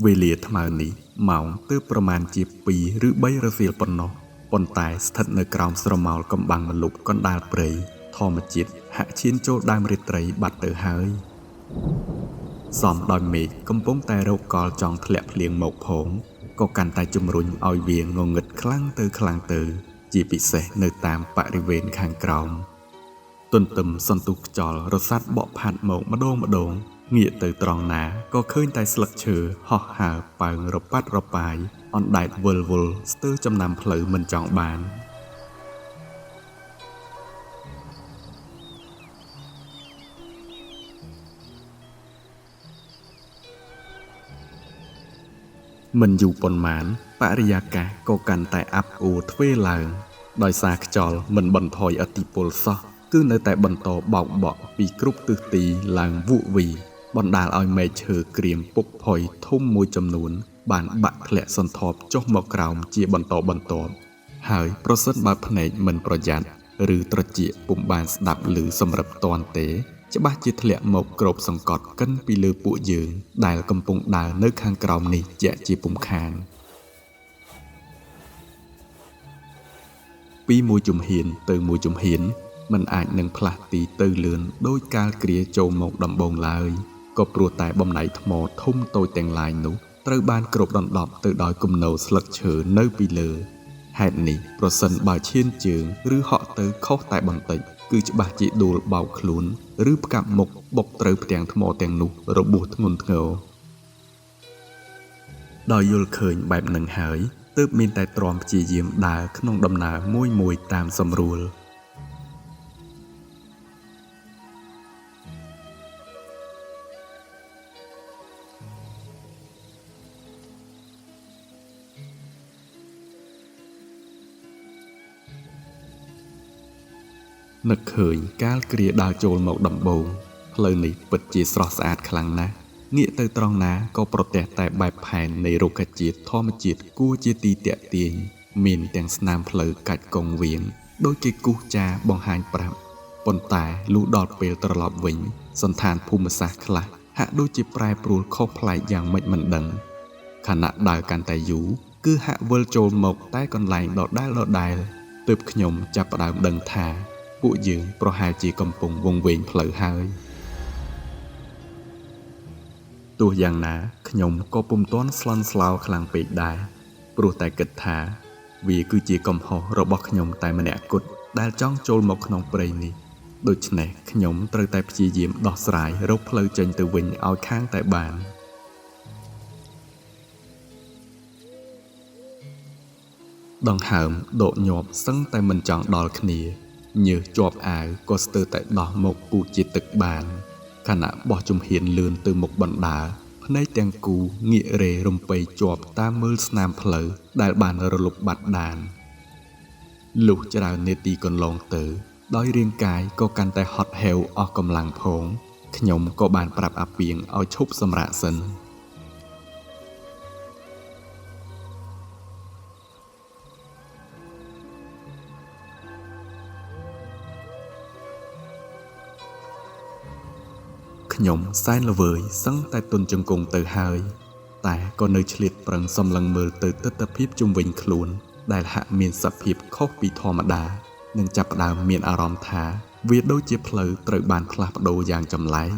វេលាថ្មើនេះម៉ោងទើបប្រមាណជា2ឬ3រសៀលប៉ុណ្ណោះប៉ុន្តែស្ថិតនៅក្រោមស្រមោលកំបាំងម្លប់កណ្ដាលព្រៃធម្មជាតិហាក់ឈានចូលដើមរាត្រីបាត់ទៅហើយសំដោយមេឃកំពុងតែរកកលចង់ធ្លាក់ភ្លៀងមកផងក៏កាន់តែជំរុញឲ្យវាងងឹតខ្លាំងទៅខ្លាំងទៅជាពិសេសនៅតាមបរិវេណខាងក្រោមទន្ទឹមសន្ទុះខ្យល់រសាត់បក់ផាត់មកម្ដងម្ដងងាកទៅត្រង់ណាក៏ឃើញតែស្លឹកឈើហោះហើរប៉ើងរប៉ាត់រប៉ាយអណ្ដែតវិលវល់ស្ទើរចំណាំផ្លូវមិនចង់បានមិនយូរប៉ុន្មានបរិយាកាសក៏កាន់តែអាប់អួរទ្វេឡើងដោយសារខ្យល់មិនបន្ថយឥទ្ធិពលសោះគឺនៅតែបន្តបោកបក់ពីគ្រប់ទិសទីឡើងវក់វីបណ្ដាលឲ្យមែកឈើក្រៀមពុកផុយធំមួយចំនួនបានបាក់ធ្លាក់សន្ធាប់ចុះមកក្រោមជាបន្តបន្ទាប់ហើយប្រសិនបើភ្នែកមិនប្រយ័ត្នឬត្រចៀកពុំបានស្ដាប់ឮសម្រាប់ទាន់ទេច្បាស់ជាធ្លាក់មកគ្របសង្កត់កិនពីលើពួកយើងដែលកំពុងដើរនៅខាងក្រោមនេះជាក់ជាពុំខានពីមួយជំហានទៅមួយជំហានមិនអាចនឹងផ្លាស់ទីទៅលឿនដោយកាលគ្រាចូលមកដំបូងឡើយក៏ព្រោះតែបំណែកថ្មធំតូចទាំងឡាយនោះត្រូវបានគ្របដណ្ដប់ទៅដោយគំនរស្លឹកឈើនៅពីលើហេតុនេះប្រសិនបើឈានជើងឬហក់ទៅខុសតែបន្តិចគឺច្បាស់ជាដួលបោកខ្លួនឬផ្កាប់មុខបុកត្រូវផ្ទាំងថ្មទាំងនោះរបួសធ្ងន់ធ្ងរដោយយល់ឃើញបែបនឹងហើយទើបមានតែទ្រាំព្យាយាមដើរក្នុងដំណើរមួយមួយតាមសម្រួលនឹកឃើញកាលគ្រាដើរចូលមកដំបូងផ្លូវនេះពិតជាស្រស់ស្អាតខ្លាំងណាស់ងាកទៅត្រង់ណាក៏ប្រទះតែបែបផែននៃរុក្ខជាតិធម្មជាតិគួរជាទីទាក់ទាញមានទាំងស្នាមផ្លូវកាច់កង់វៀងដោយគេគូសចាបង្ហាញប្រាប់ប៉ុន្តែលុះដល់ពេលត្រឡប់វិញសន្តានភូមិសាស្ត្រខ្លះហាក់ដូចជាប្រែប្រួលខុសប្លែកយ៉ាងម៉េចមិនដឹងខណៈដើរកាន់តែយូរគឺហាក់វិលចូលមកតែកន្លែងដដែលៗទើបខ្ញុំចាប់ផ្ដើមដឹងថាពួកយើងប្រហែលជាកំពុងវង្វេងផ្លូវហើយទោះយ៉ាងណាខ្ញុំក៏ពុំទាន់ស្លន់ស្លោខ្លាំងពេកដែរព្រោះតែគិតថាវាគឺជាកំហុសរបស់ខ្ញុំតែម្នាក់គត់ដែលចង់ចូលមកក្នុងព្រៃនេះដូច្នេះខ្ញុំត្រូវតែព្យាយាមដោះស្រាយរកផ្លូវចេញទៅវិញឲ្យខាងតែបានដង្ហើមដកញាប់សឹងតែមិនចង់ដល់គ្នាញើសជាប់អាវក៏ស្ទើរតែដោះមកពូជជាទឹកបានខណៈបោះជំហានលឿនទៅមុខបណ្ដាភ្នែកទាំងគូងាករេរំពៃជាប់តាមមើលស្នាមផ្លូវដែលបានរលុបបាត់ដានលុះច្រើននាទីកន្លងទៅដោយរាងកាយក៏កាន់តែហត់ហេវអស់កម្លាំងផងខ្ញុំក៏បានប្រាប់អាពីងឲ្យឈប់សម្រាកសិនខ្ញុំសែនល្វើយសឹងតែទន់ជង្គង់ទៅហើយតែក៏នៅឆ្លៀតប្រឹងសម្លឹងមើលទៅទិដ្ឋភាពជុំវិញខ្លួនដែលហាក់មានសភាពខុសពីធម្មតានិងចាប់ផ្ដើមមានអារម្មណ៍ថាវាដូចជាផ្លូវត្រូវបានផ្លាស់ប្ដូរយ៉ាងចម្លែក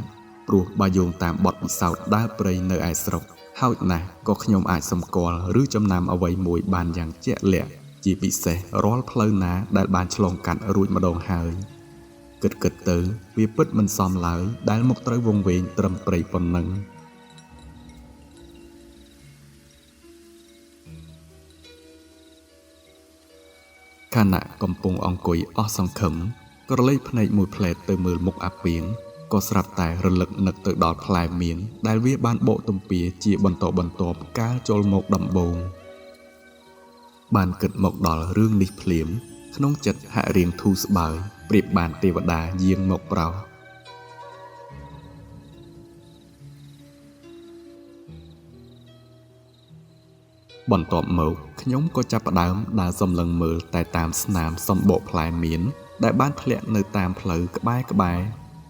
ព្រោះបើយោងតាមបទពិសោធន៍ដើរព្រៃនៅឯស្រុកហោចណាស់ក៏ខ្ញុំអាចសម្គាល់ឬចំណាំអ្វីមួយបានយ៉ាងជាក់លាក់ជាពិសេសរាល់ផ្លូវណាដែលបានឆ្លងកាត់រួចម្ដងហើយគិតៗទៅវាពិតមិនសមឡើយដែលមកត្រូវវង្វេងត្រឹមព្រៃប៉ុណ្ណឹងខណៈកំពុងអង្គុយអស់សង្ឃឹមក្រឡេកភ្នែកមួយផ្លែតទៅមើលមុខអាពីងក៏ស្រាប់តែរលឹកនឹកទៅដល់ផ្លែមៀនដែលវាបានបកទំពាជាបន្តបន្ទាប់កាលចូលមកដំបូងបានគិតមកដល់រឿងនេះភ្លាមក្នុងចិត្តហាក់រៀងធូរស្បើយប្រៀបបានទេវតាយាងមកប្រោសបន្ទាប់មកខ្ញុំក៏ចាប់ផ្ដើមដើរសម្លឹងមើលតែតាមស្នាមសម្បកផ្លែមៀនដែលបានធ្លាក់នៅតាមផ្លូវក្បែរៗ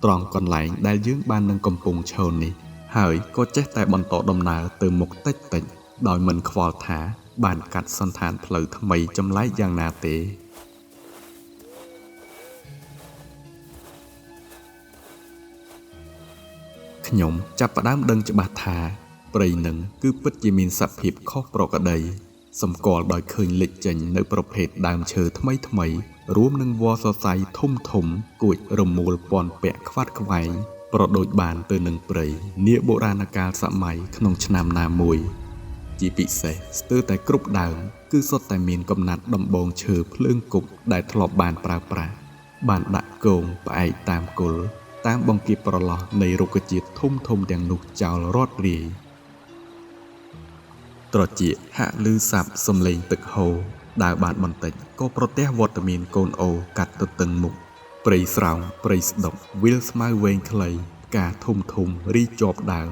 ត្រង់កន្លែងដែលយើងបាននឹងកំពុងឈរនេះ ហើយក៏ចេះតែបន្តដំណើរទៅមុខតិចៗដោយមិនខ្វល់ថាបានកាត់សន្តានផ្លូវថ្មីចម្លែកយ៉ាងណាទេខ្ញុំចាប់ផ្ដើមដឹងច្បាស់ថាព្រៃនឹងគឺពិតជាមានសភាពខុសប្រក្រតីសម្គាល់ដោយឃើញលេចចេញនៅប្រភេទដើមឈើថ្មីៗរួមនឹងវល្លិសរសៃធំៗគួចរមូលពន់ពាក់ខ្វាត់ខ្វែងប្រដូចបានទៅនឹងព្រៃនាបុរាណកាលសម័យក្នុងឆ្នាំណាមួយជាពិសេសស្ទើរតែគ្រប់ដើមគឺសុទ្ធតែមានកំណាត់ដំបងឈើភ្លើងគប់ដែលធ្លាប់បានប្រើប្រាស់បានដាក់គងផ្អែកតាមគល់តាមបង្គាបប្រឡោះនៃរុក្ខជាតិធំៗទាំងនោះចោលរត់រាយត្រចៀកហាក់ឮសាប់សំឡេងទឹកហូរដើរបានបន្តិចក៏ប្រទះវត្តមានកូនអូកាត់ទៅតឹងមុខព្រៃស្រោងព្រៃស្ដុកវិលស្មៅវែងខ្លីផ្កាធំៗរីជាប់ដើម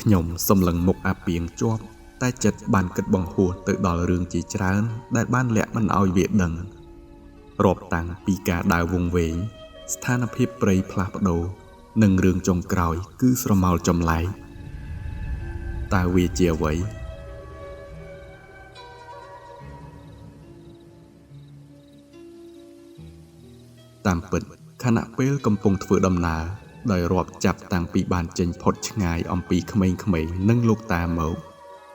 ខ្ញុំសម្លឹងមុខអាពីងជាប់តែចិត្តបានគិតបង្ហួសទៅដល់រឿងជាច្រើនដែលបានលាក់មិនឲ្យវាដឹងរាប់តាំងពីការដើរវង្វេងស្ថានភាពព្រៃផ្លាស់ប្ដូរនិងរឿងចុងក្រោយគឺស្រមោលចម្លែកតើវាជាអ្វីតាមពិតខណៈពេលកំពុងធ្វើដំណើរដោយរាប់ចាប់តាំងពីបានចេញផុតឆ្ងាយអំពីក្មេងៗនិងលោកតាមក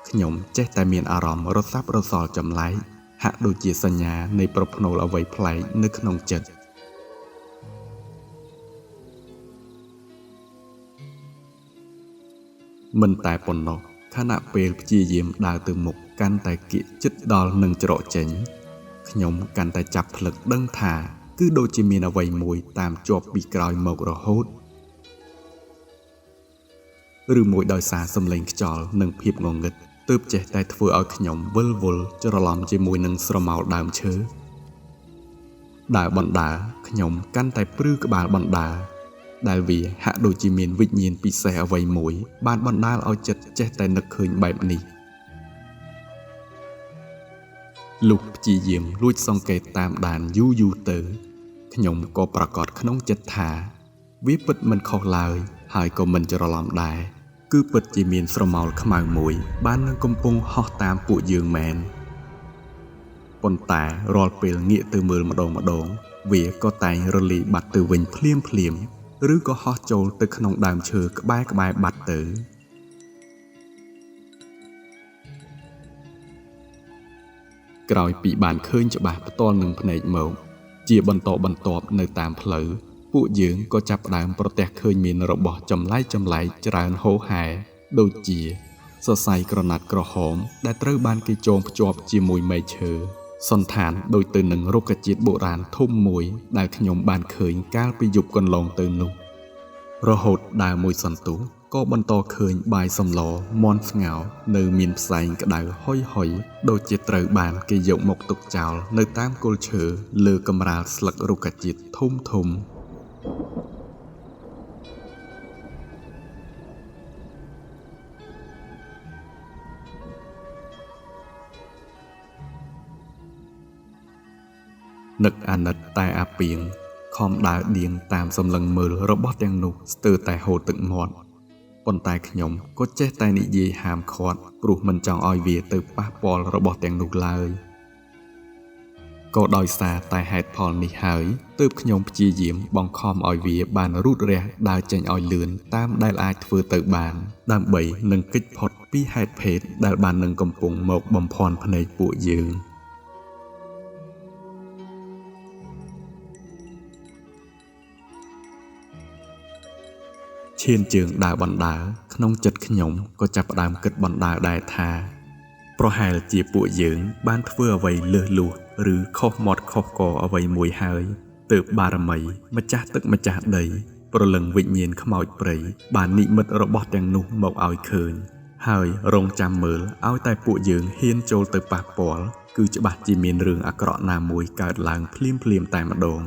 ខ្ញុំចេះតែមានអារម្មណ៍រសាប់រសល់ចម្លែកហាក់ដូចជាសញ្ញានៃប្រផ្នូលអ្វីប្លែកនៅក្នុងចិត្តមិនតែប៉ុណ្ណោះខណៈពេលព្យាយាមដើរទៅមុខកាន់តែគៀកជិតដល់នឹងច្រកចេញខ្ញុំកាន់តែចាប់ផ្លឹកដឹងថាគឺដូចជាមានអ្វីមួយតាមជាប់ពីក្រោយមករហូតឬមួយដោយសារសំឡេងខ្យល់និងភាពងងឹតទើបចេះតែធ្វើឲ្យខ្ញុំវិលវល់ច្រឡំជាមួយនឹងស្រមោលដើមឈើដើរបណ្ដើរខ្ញុំកាន់តែព្រឺក្បាលបណ្ដើរដែលវាហាក់ដូចជាមានវិញ្ញាណពិសេសអ្វីមួយបានបណ្ដាលឲ្យចិត្តចេះតែនឹកឃើញបែបនេះលុះព្យាយាមលួចសង្កេតតាមដានយូរយូរទៅខ្ញុំក៏ប្រកាសក្នុងចិត្តថាវាពិតមិនខុសឡើយហើយក៏មិនច្រឡំដែរគឺពិតជាមានស្រមោលខ្មៅមួយបាននឹងកំពុងហោះតាមពួកយើងមែនប៉ុន្តែរាល់ពេលងាកទៅមើលម្ដងវាក៏តែងរលាយបាត់ទៅវិញភ្លាមៗឬក៏ហោះចូលទៅក្នុងដើមឈើក្បែរៗបាត់ទៅក្រោយពីបានឃើញច្បាស់ផ្ទាល់នឹងភ្នែកមកជាបន្តបន្ទាប់នៅតាមផ្លូវពួកយើងក៏ចាប់ផ្ដើមប្រទះឃើញមានរបស់ចម្លែកច្រើនហូរហែដូចជាសរសៃក្រណាត់ក្រហមដែលត្រូវបានគេចងភ្ជាប់ជាមួយមែកឈើសន្តានដូចទៅនឹងរុក្ខជាតិបុរាណធំមួយដែលខ្ញុំបានឃើញកាលពីយប់កន្លងទៅនោះរហូតដើរមួយសន្ទុះក៏បន្តឃើញបាយសម្លមាន់ស្ងោរនៅមានផ្សែងក្តៅហុយៗដូចជាត្រូវបានគេយកមកទុកចោលនៅតាមគល់ឈើលើកម្រាលស្លឹករុក្ខជាតិធំៗនឹកអាណិតតែអាពីងខំដើរដៀងតាមសម្លឹងមើលរបស់ទាំងនោះស្ទើរតែហូរទឹកមាត់ប៉ុន្តែខ្ញុំក៏ចេះតែនិយាយហាមឃាត់ព្រោះមិនចង់ឲ្យវាទៅប៉ះពាល់របស់ទាំងនោះឡើយក៏ដោយសារតែហេតុផលនេះហើយទើបខ្ញុំព្យាយាមបង្ខំឲ្យវាបានរូតរះដើរចេញឲ្យលឿនតាមដែលអាចធ្វើទៅបានដើម្បីនឹងគេចផុតពីហេតុភេទដែលបាននឹងកំពុងមកបំភាន់ភ្នែកពួកយើងឈានជើងដើរបណ្ដើរក្នុងចិត្តខ្ញុំក៏ចាប់ផ្ដើមគិតបណ្ដើរដែរថាប្រហែលជាពួកយើងបានធ្វើអ្វីលើសលួសឬខុសមាត់ខុសកអ្វីមួយហើយទើបបារមីម្ចាស់ទឹកម្ចាស់ដីព្រលឹងវិញ្ញាណខ្មោចព្រៃបាននិមិត្តរបស់ទាំងនោះមកឲ្យឃើញ ហើយរងចាំមើលឲ្យតែពួកយើងហ៊ានចូលទៅប៉ះពាល់គឺច្បាស់ជាមានរឿងអាក្រក់ណាមួយកើតឡើងភ្លាមៗតែម្ដង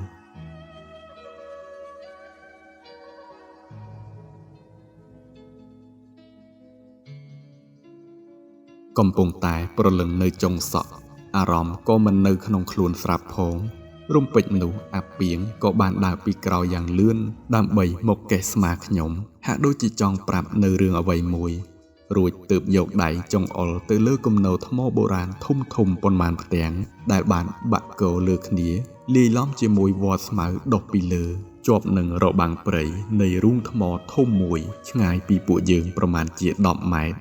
កំពុងតែប្រលឹងនៅចុងសក់អារម្មណ៍ក៏មិននៅក្នុងខ្លួនស្រាប់ផងរំពេចនោះអាពីងក៏បានដើរពីក្រោយយ៉ាងលឿនដើម្បីមកកេះស្មាខ្ញុំហាក់ដូចជាចង់ប្រាប់នៅរឿងអ្វីមួយរួចទើបយកដៃចង្អុលទៅលើគំនរថ្មបុរាណធំធំប៉ុន្មានផ្ទាំងដែលបានបាក់គោលើគ្នាលាយឡំជាមួយវល្លិស្មៅដុះពីលើជាប់នឹងរបាំងព្រៃនៃរូងថ្មធំមួយឆ្ងាយពីពួកយើងប្រមាណជា10ម៉ែត្រ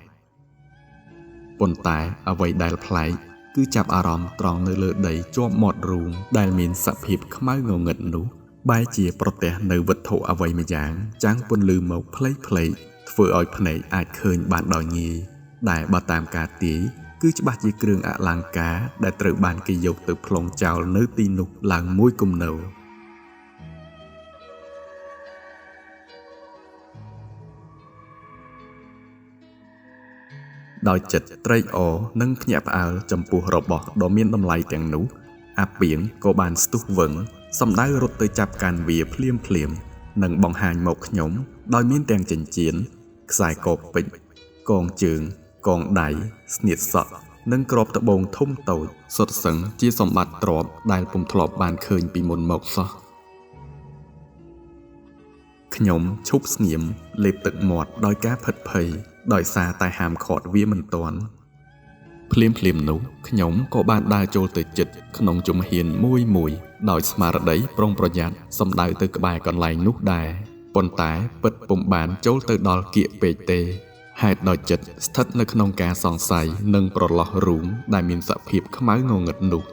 ប៉ុន្តែអ្វីដែលប្លែកគឺចាប់អារម្មណ៍ត្រង់នៅលើដីជាប់មាត់រូងដែលមានសភាពខ្មៅងងឹតនោះបែរជាប្រទះនៅវត្ថុអ្វីម្យ៉ាងចាំងពន្លឺមកផ្លេកៗធ្វើឲ្យភ្នែកអាចឃើញបានដោយងាយដែលបើតាមការទាយគឺច្បាស់ជាគ្រឿងអលង្ការដែលត្រូវបានគេយកទៅប្លង់ចោលនៅទីនោះឡើងមួយគំនរដោយចិត្តត្រេកអរនិងភ្ញាក់ផ្អើលចំពោះរបស់ដ៏មានតម្លៃទាំងនោះអាពីងក៏បានស្ទុះវឹងសម្ដៅរត់ទៅចាប់កាន់វាភ្លាមៗនិងបង្ហាញមកខ្ញុំដោយមានទាំងចិញ្ចៀនខ្សែកពេជ្រកងជើងកងដៃស្នៀតសក់និងក្របត្បូងធំតូចសុទ្ធសឹងជាសម្បត្តិទ្រព្យដែលពុំធ្លាប់បានឃើញពីមុនមកសោះខ្ញុំឈប់ស្ងៀមលេបទឹកមាត់ដោយការភិតភ័យដោយសារតែហាមឃាត់វាមិនទាន់ភ្លាមៗនោះខ្ញុំក៏បានដើរចូលទៅជិតក្នុងជំហានមួយៗដោយស្មារតីប្រុងប្រយ័ត្នសំដៅទៅក្បែរកន្លែងនោះដែរប៉ុន្តែពិតពុំបានចូលទៅដល់គៀកពេកទេហេតុដោយចិត្តស្ថិតនៅក្នុងការសង្ស័យនិងប្រឡោះរូងដែលមានសភាពខ្មៅងងឹតនោះ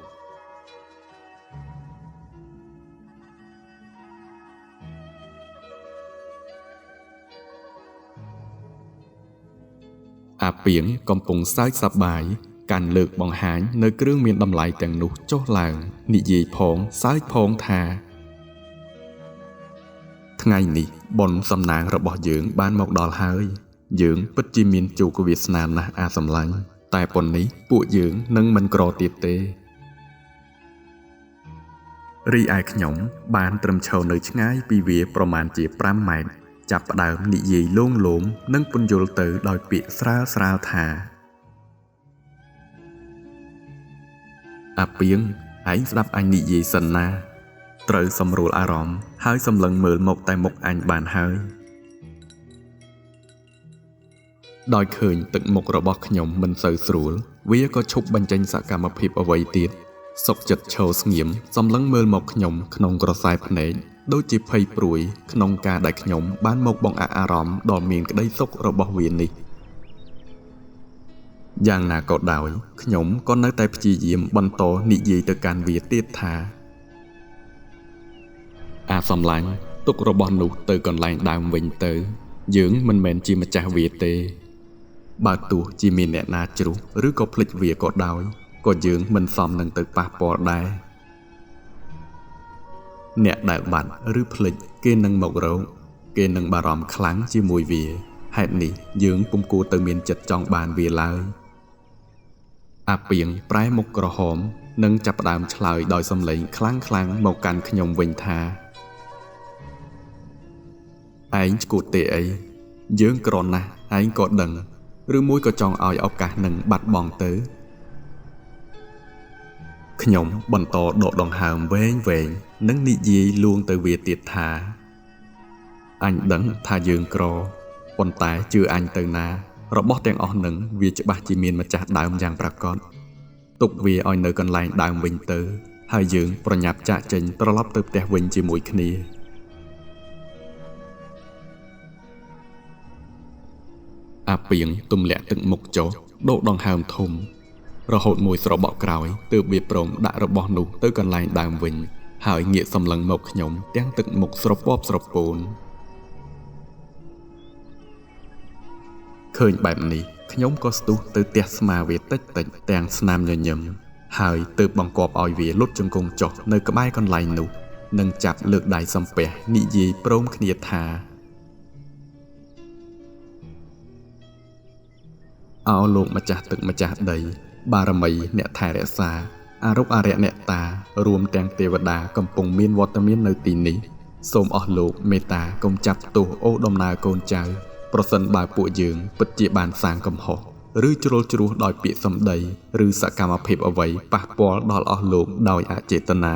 អាពីងកំពុងសើចសប្បាយកាន់លើកបង្ហាញនៅគ្រឿងមានតម្លៃទាំងនោះចុះឡើងនិយាយផងសើចផងថាថ្ងៃនេះបុណ្យសំណាងរបស់យើងបានមកដល់ហើយយើងពិតជាមានជោគវាសនាណាស់អាសម្លាញ់តែប៉ុននេះពួកយើងនឹងមិនក្រទៀតទេរីឯខ្ញុំបានត្រឹមឈរនៅឆ្ងាយពីវាប្រមាណជា5ម៉ែត្រចាប់ផ្ដើមនិយាយលងលោមនិងពន្យល់ទៅដោយពាក្យស្រាលៗថាអាពីងឯងស្ដាប់អញនិយាយសិនណាត្រូវសម្រួលអារម្មណ៍ហើយសម្លឹងមើលមកតែមុខអញបានហើយដោយឃើញទឹកមុខរបស់ខ្ញុំមិនសូវស្រួលវាក៏ឈប់បញ្ចេញសកម្មភាពអ្វីទៀតសុកចិត្តឈរស្ងៀមសម្លឹងមើលមកខ្ញុំក្នុងក្រសែភ្នែកដូចជាភ័យព្រួយក្នុងការដែលខ្ញុំបានមកបង្អាក់អារម្មណ៍ដ៏មានក្តីសុខរបស់វានេះយ៉ាងណាក៏ដោយខ្ញុំក៏នៅតែព្យាយាមបន្តនិយាយទៅកាន់វាទៀតថាអាសម្លាញ់ទុករបស់នោះទៅកន្លែងដើមវិញទៅយើងមិនមែនជាម្ចាស់វាទេបើទោះជាមានអ្នកណាជ្រុះឬក៏ភ្លេចវាក៏ដោយក៏យើងមិនសមនឹងទៅប៉ះពាល់ដែរអ្នកដែលបាត់ឬភ្លេចគេនឹងមករកគេនឹងបារម្ភខ្លាំងជាមួយវាហេតុនេះយើងពុំគួរទៅមានចិត្តចង់បានវាឡើយអាពីងប្រែមុខក្រហមនិងចាប់ផ្ដើមឆ្លើយដោយសំឡេងខ្លាំងៗមកកាន់ខ្ញុំវិញថាឯងឆ្កួតទេអីយើងក្រណាស់ឯងក៏ដឹងឬមួយក៏ចង់ឲ្យឱកាសនឹងបាត់បង់ទៅខ្ញុំបន្តដកដង្ហើមវែងៗនិងនិយាយលួងទៅវាទៀតថាអញដឹងថាយើងក្រប៉ុន្តែជឿអញទៅណារបស់ទាំងអស់នឹងវាច្បាស់ជាមានម្ចាស់ដើមយ៉ាងប្រាកដទុកវាឲ្យនៅកន្លែងដើមវិញទៅហើយយើងប្រញាប់ចាកចេញត្រឡប់ទៅផ្ទះវិញជាមួយគ្នាអាពីងទម្លាក់ទឹកមុខចុះដកដង្ហើមធំរហូតមួយស្របក់ក្រោយទើបវាព្រមដាក់របស់នោះទៅកន្លែងដើមវិញហើយងាកសម្លឹងមកខ្ញុំទាំងទឹកមុខស្រពាប់ស្រពោនឃើញបែបនេះខ្ញុំក៏ស្ទុះទៅទះស្មាវាតិចៗទាំងស្នាមញញឹមហើយទើបបង្គាប់ឲ្យវាលុតជង្គង់ចុះនៅក្បែរកន្លែងនោះនិងចាប់លើកដៃសំពះនិយាយព្រមគ្នាថា អោលោកម្ចាស់ទឹកម្ចាស់ដី បារមីអ្នកថែរក្សាអារុក្ខអារក្សអ្នកតារួមទាំងទេវតាកំពុងមានវត្តមាននៅទីនេះសូមអស់លោកមេត្តាកុំចាប់ទោសអូដំណើរកូនចៅប្រសិនបើពួកយើងពិតជាបានសាងកំហុសឬជ្រុលជ្រួសដោយពាក្យសម្ដីឬសកម្មភាពអ្វីប៉ះពាល់ដល់អស់លោកដោយអចេតនា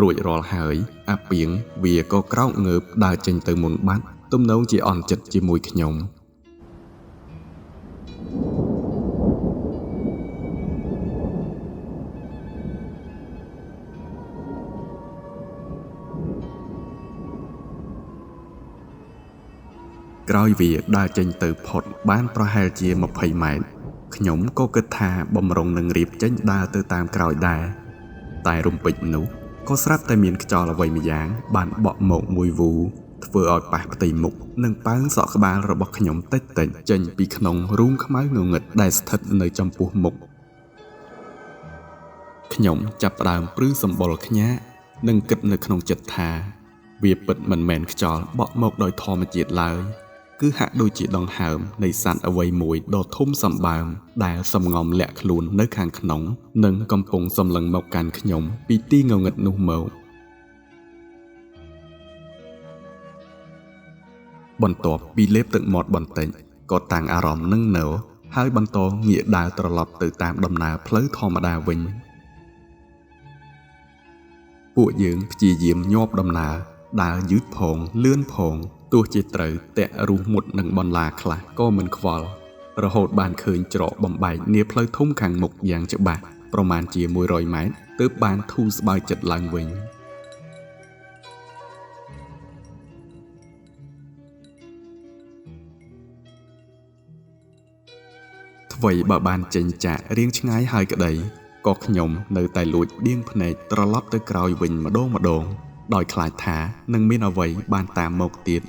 រួចរាល់ហើយអាពីងវាក៏ក្រោកងើបដើរចេញទៅមុនបាត់ទំនងជាអន់ចិត្តជាមួយខ្ញុំក្រោយវាដើរចេញទៅផុតបានប្រហែលជា20ម៉ែត្រខ្ញុំក៏គិតថាបំរុងនឹងរៀបចេញដើរទៅតាមក្រោយដែរតែរំពេចនោះក៏ស្រាប់តែមានខ្យល់អ្វីម្យ៉ាងបានបក់មកមួយវូធ្វើឲ្យប៉ះផ្ទៃមុខនិងប៉ើងសក់ក្បាលរបស់ខ្ញុំតិចៗចេញពីក្នុងរូងខ្មៅងងឹតដែលស្ថិតនៅចំពោះមុខខ្ញុំចាប់ផ្ដើមព្រឺសម្បុរខ្ញាក់និងគិតនៅក្នុងចិត្តថាវាពិតមិនមែនខ្យល់បក់មកដោយធម្មជាតិឡើយគឺហាក់ដូចជាដង្ហើមនៃសត្វអ្វីមួយដ៏ធំសម្បើមដែលសំងំលាក់ខ្លួននៅខាងក្នុងនិងកំពុងសម្លឹងមកកាន់ខ្ញុំពីទីងងឹតនោះមកបន្ទាប់ពីលេបទឹកមាត់បន្តិចក៏តាំងអារម្មណ៍នឹងនៅហើយបន្តងាកដើរត្រឡប់ទៅតាមដំណើរផ្លូវធម្មតាវិញពួកយើងព្យាយាមញាប់ដំណើរដើរយឺតផងលឿនផងទោះជាត្រូវតាក់រុះមុតនឹងបន្លាខ្លះក៏មិនខ្វល់រហូតបានឃើញច្រកបំបែកនាផ្លូវធំខាងមុខយ៉ាងច្បាស់ប្រមាណជា100ម៉ែត្រទើបបានធូរស្បើយចិត្តឡើងវិញថ្វីបើបានចេញចាករៀងឆ្ងាយហើយក្តីក៏ខ្ញុំនៅតែលួចដៀងភ្នែកត្រឡប់ទៅក្រោយវិញម្ដងម្ដងដោយខ្លាចថានឹងមានអ្វីបានតាមមកទៀត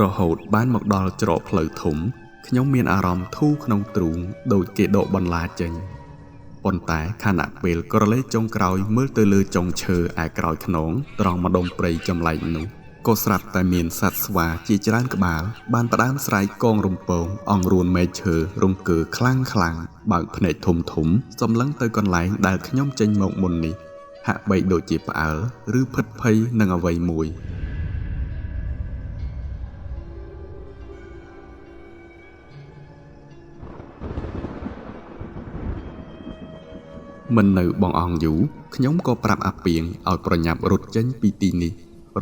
រហូតបានមកដល់ច្រកផ្លូវធំខ្ញុំមានអារម្មណ៍ធូរក្នុងទ្រូងដូចគេដកបន្លាចេញប៉ុន្តែខណៈពេលក្រឡេចុងក្រោយមើលទៅលើចុងឈើឯក្រោយខ្នងត្រង់ម្ដុំព្រៃចម្លែកនោះក៏ស្រាប់តែមានសត្វស្វាជាច្រើនក្បាលបានផ្ដើមស្រែកកងរំពងអង្រួនមែកឈើរង្គើខ្លាំងខ្លាំងបើកភ្នែកធំធំសម្លឹងទៅកន្លែងដែលខ្ញុំចេញមកមុននេះហាក់បីដូចជាផ្អើលឬភិតភ័យនឹងអ្វីមួយមិននៅបងអង្គយូរខ្ញុំក៏ប្រាប់អាពីងឲ្យប្រញាប់រត់ចេញពីទីនេះ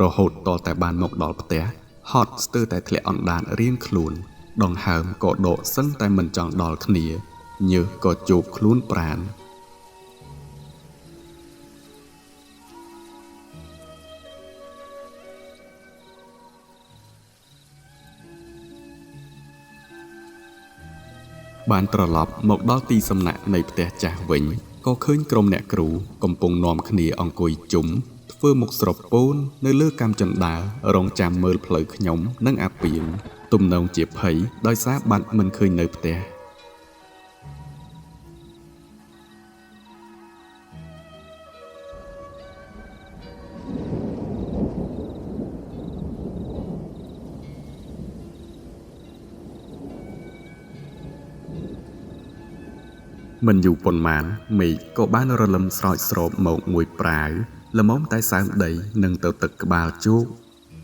រហូតទាល់តែបានមកដល់ផ្ទះហត់ស្ទើរតែធ្លាក់អណ្ដាតរៀងខ្លួនដង្ហើមក៏ដកសឹងតែមិនចង់ដល់គ្នាញើសក៏ជោគខ្លួនប្រាណបានត្រឡប់មកដល់ទីសំណាក់នៃផ្ទះចាស់វិញក៏ឃើញក្រុមអ្នកគ្រូកំពុងនាំគ្នាអង្គុយជុំធ្វើមុខស្រពោននៅលើកាំជណ្ដើររងចាំមើលផ្លូវខ្ញុំនិងអាពីងទំនងជាភ័យដោយសារបាត់មិនឃើញនៅផ្ទះមិនយូរប៉ុន្មានមេឃក៏បានរលឹមស្រោចស្រោបមកមួយប្រាវល្មមតែសើមដីនិងទៅទឹកក្បាលជោគ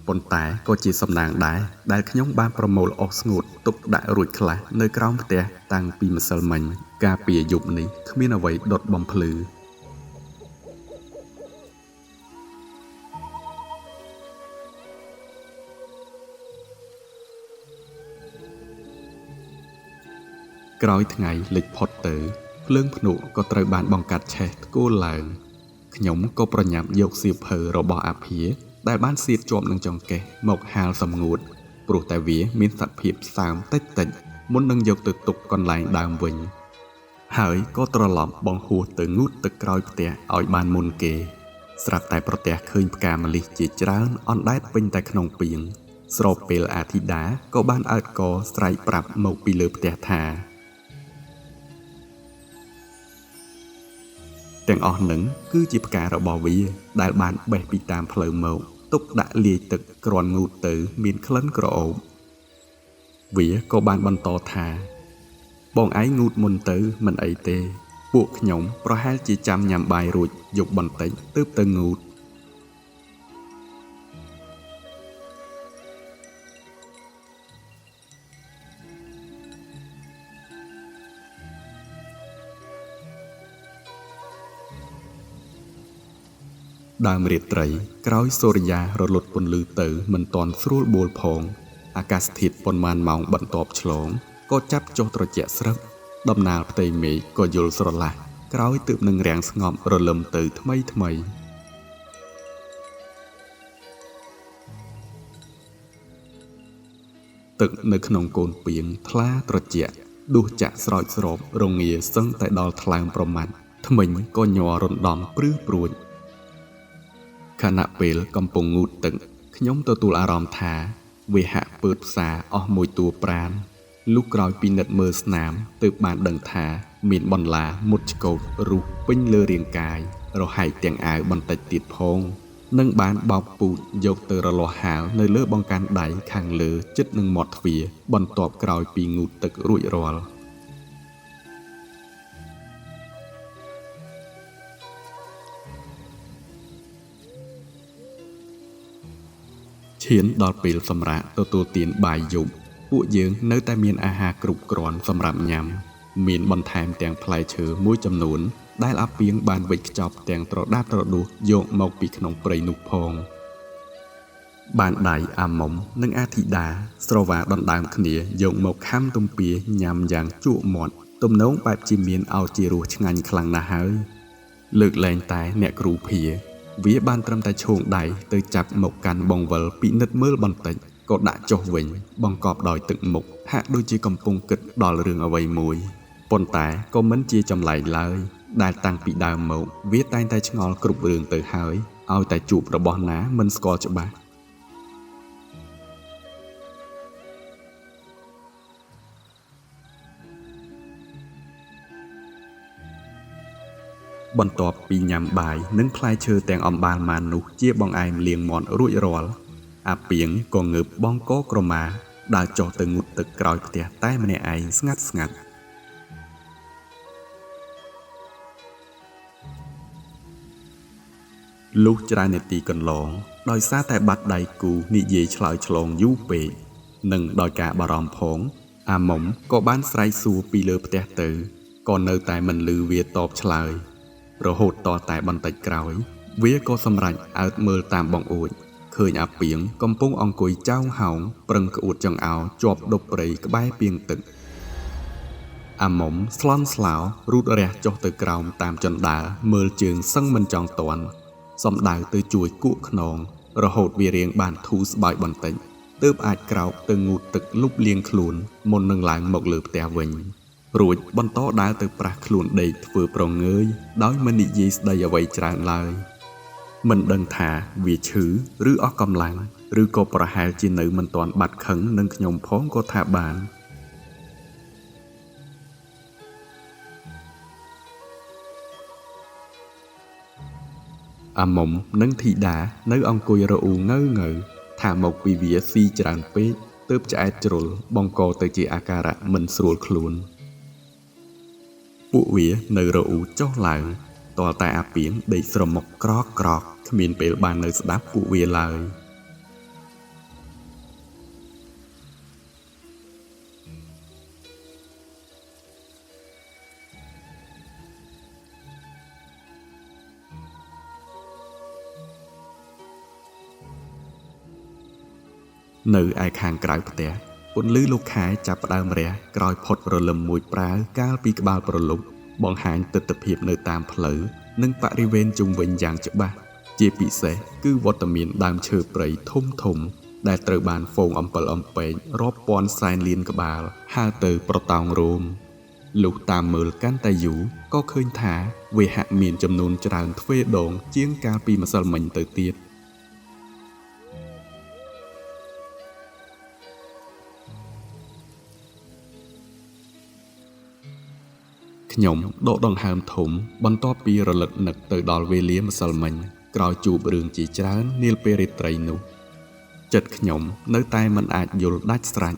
ប៉ុន្តែក៏ជាសំណាងដែរដែលខ្ញុំបានប្រមូលអស់ស្ងួតទុកដាក់រួចខ្លះនៅក្រោមផ្ទះតាំងពីម្សិលមិញការពារយប់នេះគ្មានអ្វីដុតបំភ្លឺក្រោយថ្ងៃលិចផុតទៅភ្លើងភ្នក់ក៏ត្រូវបានបង្កាត់ឆេះថ្កូលឡើង ខ្ញុំក៏ប្រញាប់យកសៀវភៅរបស់អាភាដែលបានសៀតជាប់នឹងចង្កេះមកហាលសម្ងួតព្រោះតែវាមានសភាពសើមតិចតិចមុននឹងយកទៅទុកកន្លែងដើមវិញហើយក៏ត្រឡប់បង្ហួសទៅងូតទឹកក្រោយផ្ទះឲ្យបានមុនគេស្រាប់តែប្រទះឃើញផ្កាម្លិះជាច្រើនអណ្ដែតពេញតែក្នុងពាងស្របពេលអាធីតាក៏បានអើតកស្រែកប្រាប់មកពីលើផ្ទះថាទាំងអស់នឹងគឺជាផ្ការបស់វាដែលបានបេះពីតាមផ្លូវមកទុកដាក់លាយទឹកគ្រាន់ងូតទៅមានក្លិនក្រអូបវាក៏បានបន្តថាបងឯងងូតមុនទៅមិនអីទេពួកខ្ញុំប្រហែលជាចាំញ៉ាំបាយរួចយប់បន្តិចទើបទៅងូតដើមរាត្រីក្រោយសូរិយារលត់ពន្លឺទៅមិនទាន់ស្រួលបួលផងអាកាសធាតុប៉ុន្មានម៉ោងបន្ទាប់ឆ្លងក៏ចាប់ចុះត្រជាក់ស្រឹបដំណាលផ្ទៃមេឃក៏យល់ស្រឡះក្រោយទើបនឹងរាំងស្ងប់រលឹមទៅថ្មីថ្មីទឹកនៅក្នុងកូនពាងថ្លាត្រជាក់ដួសចាក់ស្រោចស្រពរងាសឹងតែដល់ថ្លើមប្រមាត់ធ្មេញក៏ញ័ររំដំព្រឺព្រួចខណៈពេលកំពុងងូតទឹកខ្ញុំទទួលអារម្មណ៍ថាវាហាក់ពើតផ្សារអស់មួយតួប្រានលុះក្រោយពិនិត្យមើលស្នាមទើបបានដឹងថាមានបន្លាមុតឆ្កូតរុះពេញលើរាងកាយរហែកទាំងអាវបន្តិចទៀតផងនិងបានបោកពូជយកទៅរលាស់ហាលនៅលើបង្កាន់ដៃខាងលើជិតនឹងមាត់ទ្វារបន្ទាប់ក្រោយពីងូតទឹករួចរាល់ឈានដល់ពេលសម្រាកទទួលទានបាយយប់ពួកយើងនៅតែមានអាហារគ្រប់គ្រាន់សម្រាប់ញ៉ាំមានបន្ថែមទាំងផ្លែឈើមួយចំនួនដែលអាពីងបានវេចខ្ចប់ទាំងត្រដាបត្រដួសយកមកពីក្នុងព្រៃនោះផងបានដៃអាមុំនិងអាធីតាស្រវាដណ្ដើមគ្នាយកមកខាំទំពាញ៉ាំយ៉ាងជក់មាត់ទំនងបែបជាមានឲ្យជារសឆ្ងាញ់ខ្លាំងណាស់ហើយលើកលែងតែអ្នកគ្រូភាវាបានត្រឹមតែឈោងដៃទៅចាប់មកកាន់បង្វិលពិនិត្យមើលបន្តិចក៏ដាក់ចុះវិញបង្កប់ដោយទឹកមុខហាក់ដូចជាកំពុងគិតដល់រឿងអ្វីមួយប៉ុន្តែក៏មិនជាចម្លែកឡើយដែលតាំងពីដើមមកវាតែងតែឆ្ងល់គ្រប់រឿងទៅហើយឲ្យតែជួបរបស់ណាមិនស្គាល់ច្បាស់បន្ទាប់ពីញ៉ាំបាយនិងផ្លែឈើទាំងអំបាលម៉ាននោះជាបង្អែមលាងមាត់រួចរាល់អាពីងក៏ងើបបងកក្រមាដើរចុះទៅងូតទឹកក្រោយផ្ទះតែម្នាក់ឯងស្ងាត់ស្ងាត់លុះច្រើននាទីកន្លងដោយសារតែបាត់ដៃគូនិយាយឆ្លើយឆ្លងយូរពេកនិងដោយការបារម្ភផងអាមុំក៏បានស្រែកសួរពីលើផ្ទះទៅក៏នៅតែមិនឮវាតបឆ្លើយរហូតតតែបន្តិចក្រោយវាក៏សម្រេចអើតមើលតាមបង្អួចឃើញអាពីងកំពុងអង្គុយចោងហោងប្រឹងក្អួតចង្អោរជាប់ដប់ព្រៃក្បែរពាងទឹកអាមុំស្លន់ស្លោរូតរះចុះទៅក្រោមតាមចណ្ដើរមើលជើងសឹងមិនចង់ទាន់សំដៅទៅជួយគក់ខ្នងរហូតវារៀងបានធូរស្បើយបន្តិចទើបអាចក្រោកទៅងូតទឹកលុបលាងខ្លួនមុននឹងឡើងមកលើផ្ទះវិញរួចបន្តដើរទៅប្រាស់ខ្លួនដេកធ្វើប្រងើយដោយមិននិយាយស្ដីអ្វីច្រើនឡើយមិនដឹងថាវាឈឺឬអស់កម្លាំងឬក៏ប្រហែលជានៅមិនទាន់បាត់ខឹងនឹងខ្ញុំផងក៏ថាបានអាមុំនិងធីតានៅអង្គុយរអ៊ូងើងើថាមកពីវាស៊ីច្រើនពេកទើបឆ្អែតជ្រុលបង្កទៅជាអាការៈមិនស្រួលខ្លួនពួកវានៅរអ៊ូចុះឡើងទាល់តែអាពីងដេកស្រមុកក្រកក្រកគ្មានពេលបាននៅស្ដាប់ពួកវាឡើយនៅឯខាងក្រៅផ្ទះពន្លឺលោកខែចាប់ផ្ដើមរះក្រោយផុតរលឹមមួយប្រាវកាលពីក្បាលប្រលប់បង្ហាញទិដ្ឋភាពនៅតាមផ្លូវ និងបរិវេណជុំវិញយ៉ាងច្បាស់ជាពិសេសគឺវត្តមានដើមឈើព្រៃធំធំដែលត្រូវបានហ្វូងអំពិលអំពែករាប់ពាន់សែនលានក្បាលហើរទៅប្រតោងរោមលុះតាមមើលកាន់តែយូរក៏ឃើញថាវាហាក់មានចំនួនច្រើនទ្វេដងជាងកាលពីម្សិលមិញទៅទៀតខ្ញុំដកដង្ហើមធំបន្ទាប់ពីរលឹកនឹកទៅដល់វេលាម្សិលមិញក្រោយជួបរឿងជាច្រើននាពេលរាត្រីនោះចិត្តខ្ញុំនៅតែមិនអាចយល់ដាច់ស្រេច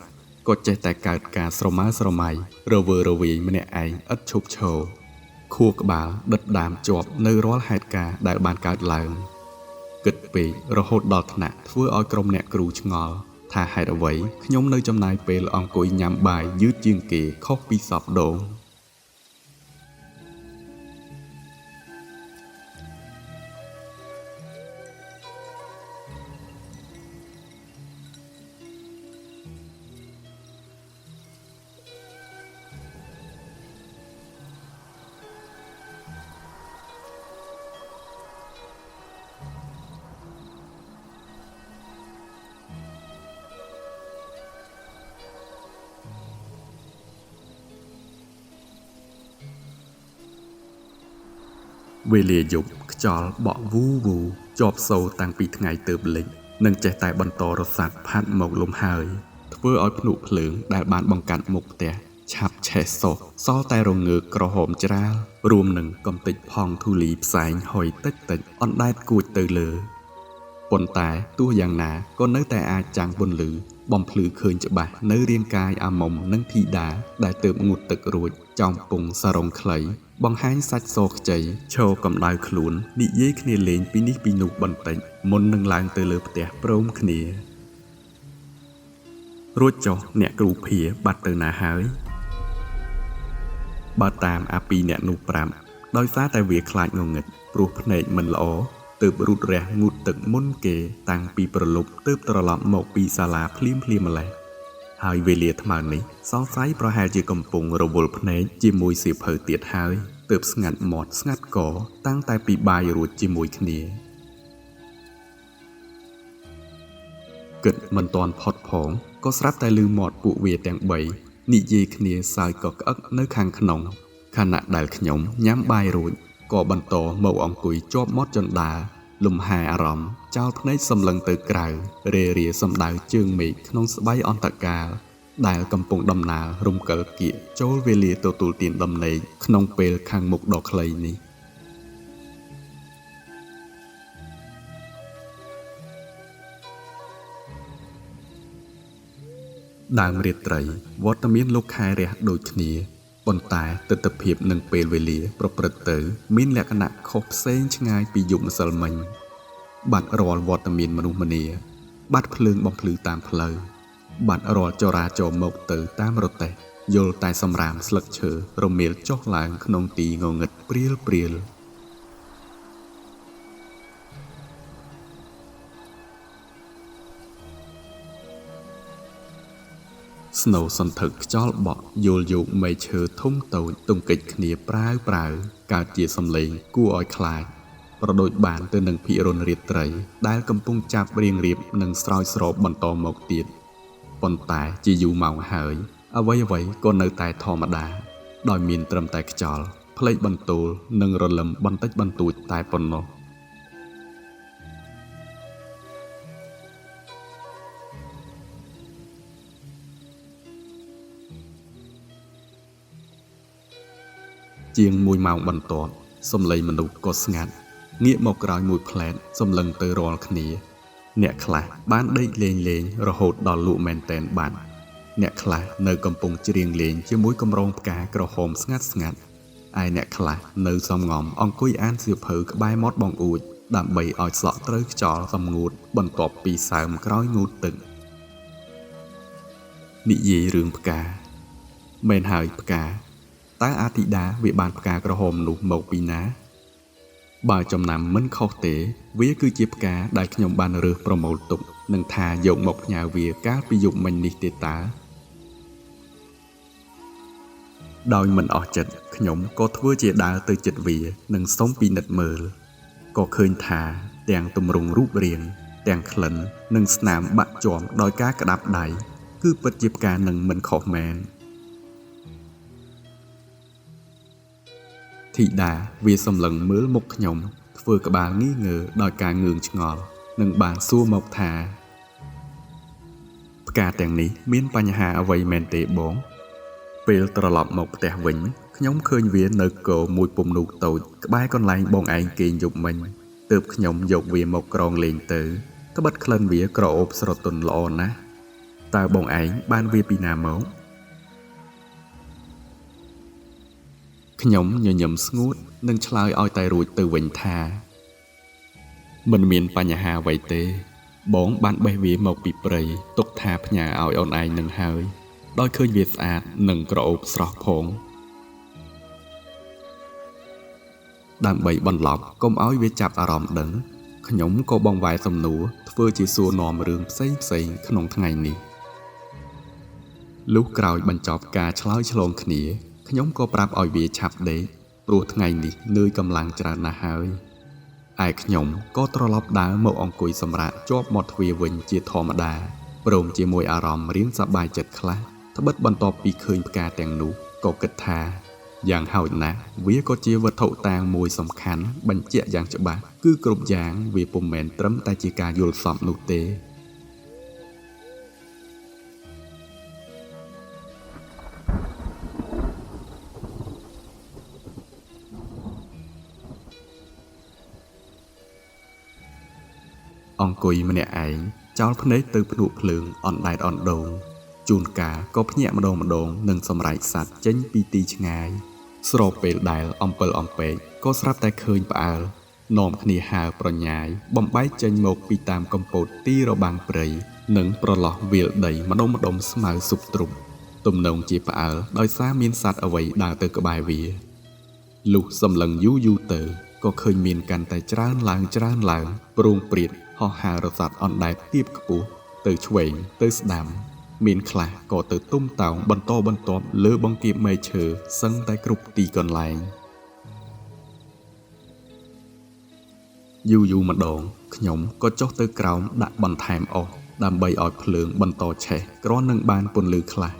ក៏ចេះតែកើតការស្រមើស្រមៃរវើរវាយម្នាក់ឯងឥតឈប់ឈរខួរក្បាលដិតដាមជាប់នៅរាល់ហេតុការណ៍ដែលបានកើតឡើងគិតពេករហូតដល់ថ្នាក់ធ្វើឲ្យក្រុមអ្នកគ្រូឆ្ងល់ថាហេតុអ្វីខ្ញុំនៅចំណាយពេលអង្គុយញ៉ាំបាយយឺតជាងគេខុសពីសពដងវេលាយប់ខ្យល់បក់វូវូជាប់សូរតាំងពីថ្ងៃទៅលិចនិងចេះតែបន្តរសាត់ផាត់មកលំហើយធ្វើឲ្យភ្នក់ភ្លើងដែលបានបង្កាត់មុខផ្ទះឆាប់ឆេះសោះសល់តែរងើកក្រហមច្រាលរួមនឹងកំទេចផង់ធូលីផ្សែងហុយតិចតិចអណ្ដែតគួចទៅលើប៉ុន្តែទោះយ៉ាងណាក៏នៅតែអាចចាំងពន្លឺបំភ្លឺឃើញច្បាស់នៅរាងកាយអាមុំនិងធីតាដែលទើបងូតទឹករួចចោមពងសារងខ្លីបង្ហាញសាច់សខ្ចីឈរកម្ដៅខ្លួននិយាយគ្នាលេងពីនេះពីនោះបន្តិចមុននឹងឡើងទៅលើផ្ទះព្រមគ្នារួចចុះអ្នកគ្រូភាបាត់ទៅណាហើយបើតាមអាពីអ្នកនោះប្រាប់ដោយសារតែវាខ្លាចងងឹតព្រោះភ្នែកមិនល្អទើបរូតរះងូតទឹកមុនគេតាំងពីប្រលប់ទើបត្រឡប់មកពីសាលាភ្លាមភ្លាមម្លេះហើយវេលាថ្មើរនេះសង្ស័យប្រហែលជាកំពុងរវល់ភ្នែកជាមួយសៀវភៅទៀតហើយទើបស្ងាត់មាត់ស្ងាត់កតាំងតែពីបាយរួចជាមួយគ្នាគិតមិនទាន់ផុតផងក៏ស្រាប់តែឮមាត់ពួកវាទាំងបីនិយាយគ្នាសើចក៏ក្អឹកនៅខាងក្នុងខណៈដែលខ្ញុំញ៉ាំបាយរួចក៏បន្តមកអង្គុយជាប់មាត់ចន្ទាលំហែអារម្មណ៍ចោលភ្នែកសម្លឹងទៅក្រៅរេរាសំដៅជើងមេឃក្នុងស្បៃអន្តកាលដែលកំពុងដំណើររំកិលគៀកចូលវេលាទទួលទានដំណេកក្នុងពេលខាងមុខដ៏ខ្លីនេះដើមរាត្រីវត្តមានលោកខែរះដូចគ្នាប៉ុន្តែទិដ្ឋភាពនិងពេលវេលាប្រព្រឹត្តទៅមានលក្ខណៈខុសផ្សេងឆ្ងាយពីយប់ម្សិលមិញបាត់រាល់វត្តមានមនុស្សម្នាបាត់ភ្លើងបំភ្លឺតាមផ្លូវបាត់រាល់ចរាចរណ៍មកទៅតាមរទេះយល់តែសម្រាមស្លឹកឈើរមៀលចុះឡើងក្នុងទីងងឹតព្រាលព្រាលស្នូសន្ធឹកខ្យល់បក់យល់យកមែកឈើធំតូចទង្គិចគ្នាប្រាវប្រាវកើតជាសំឡេងគួរឲ្យខ្លាចប្រដូចបានទៅនឹងភិរុណរាត្រីដែលកំពុងចាប់រៀងរៀបនិងស្រោចស្រពបន្តមកទៀតប៉ុន្តែជាយូរម៉ោងហើយអ្វីអ្វីក៏នៅតែធម្មតាដោយមានត្រឹមតែខ្យល់ផ្លេកបន្ទោលនិងរលឹមបន្តិចបន្តួចតែប៉ុណ្ណោះជាងមួយម៉ោងបន្ទាប់សំឡេងមនុស្សក៏ស្ងាត់ងាកមកក្រោយមួយផ្លែតសម្លឹងទៅរាល់គ្នាអ្នកខ្លះបានដេកលេងលេងរហូតដល់លក់មែនតែនបាត់អ្នកខ្លះនៅកំពុងច្រៀងលេងជាមួយកម្រងផ្កាក្រហមស្ងាត់ស្ងាត់ឯអ្នកខ្លះនៅសំងំអង្គុយអានសៀវភៅក្បែរមាត់បងអួចដើម្បីឲ្យសក់ត្រូវខ្យល់សម្ងួតបន្ទាប់ពីសើមក្រោយងូតទឹកនិយាយរឿងផ្កាមែនហើយផ្កាតើអាធីតាវាបានផ្កាក្រហមនោះមកពីណាបើចំណាំមិនខុសទេវាគឺជាផ្កាដែលខ្ញុំបានរើសប្រមូលទុកនិងថាយកមកផ្ញើវាកាលពីយប់មិញនេះទេតើ ដោយមិនអស់ចិត្តខ្ញុំក៏ធ្វើជាដើរទៅជិតវានិងសុំពិនិត្យមើលក៏ឃើញថាទាំងទម្រង់រូបរាងទាំងក្លិននិងស្នាមបាក់ជាំដោយការក្តាប់ដៃគឺពិតជាផ្កានឹងមិនខុសមែនធីតាវាសម្លឹងមើលមុខខ្ញុំធ្វើក្បាលងីងើដោយការងឿងឆ្ងល់និងបានសួរមកថាផ្កាទាំងនេះមានបញ្ហាអ្វីមែនទេបងពេលត្រឡប់មកផ្ទះវិញខ្ញុំឃើញវានៅគោមួយពំនូកតូចក្បែរកន្លែងបងឯងគេងយប់មិញទើបខ្ញុំយកវាមកក្រងលេងទៅត្បិតក្លិនវាក្រអូបស្រទន់ល្អណាស់តើបងឯងបានវាពីណាមកខ្ញុំញញឹមស្ងួតនិងឆ្លើយឲ្យតែរួចទៅវិញថាមិនមានបញ្ហាអ្វីទេបងបានបេះវាមកពីព្រៃទុកថាផ្ញើឲ្យអូនឯងនឹងហើយដោយឃើញវាស្អាតនិងក្រអូបស្រស់ផងដើម្បីបន្លប់កុំឲ្យវាចាប់អារម្មណ៍ដឹងខ្ញុំក៏បង្វែរសំណួរធ្វើជាសួរនាំរឿងផ្សេងៗក្នុងថ្ងៃនេះលុះក្រោយបញ្ចប់ការឆ្លើយឆ្លងគ្នាខ្ញុំក៏ប្រាប់ឲ្យវាឆាប់ដេកព្រោះថ្ងៃនេះនឿយកម្លាំងច្រើនណាស់ហើយឯខ្ញុំក៏ត្រឡប់ដើរមកអង្គុយសម្រាកជាប់មាត់ទ្វារវិញជាធម្មតាព្រមជាមួយអារម្មណ៍រៀងសប្បាយចិត្តខ្លះត្បិតបន្ទាប់ពីឃើញផ្កាទាំងនោះក៏គិតថាយ៉ាងហោចណាស់វាក៏ជាវត្ថុតាងមួយសំខាន់បញ្ជាក់យ៉ាងច្បាស់គឺគ្រប់យ៉ាងវាពុំមែនត្រឹមតែជាការយល់សប្តិនោះទេអង្គុយម្នាក់ឯងចោលភ្នែកទៅភ្នក់ភ្លើងអណ្ដែតអណ្ដូងជួនកាលក៏ភ្ញាក់ម្ដងម្ដងនិងសម្រែកសត្វចេញពីទីឆ្ងាយស្របពេលដែលអំពិលអំពែកក៏ស្រាប់តែឃើញផ្អើលនាំគ្នាហើរប្រញាយបំបែកចេញមកពីតាមកំពតទីរបាំងព្រៃនិងប្រឡោះវាលដីម្ដុំម្ដុំស្មៅស៊ុបទ្រុបទំនងជាផ្អើលដោយសារមានសត្វអ្វីដើរទៅក្បែរវាលុះសម្លឹងយូរយូរទៅក៏ឃើញមានកាន់តែច្រើនឡើងច្រើនឡើងព្រោងព្រាតហោះហើររសាត់អណ្ដែតទៀបខ្ពស់ទៅឆ្វេងទៅស្ដាំមានខ្លះក៏ទៅទុំតោងបន្តបន្ទាប់លើបង្គាបមែកឈើសឹងតែគ្រប់ទីកន្លែងយូរយូរម្ដងខ្ញុំក៏ចុះទៅក្រោមដាក់បន្ថែមអស់ដើម្បីឲ្យភ្លើងបន្តឆេះគ្រាន់នឹងបានពន្លឺខ្លះ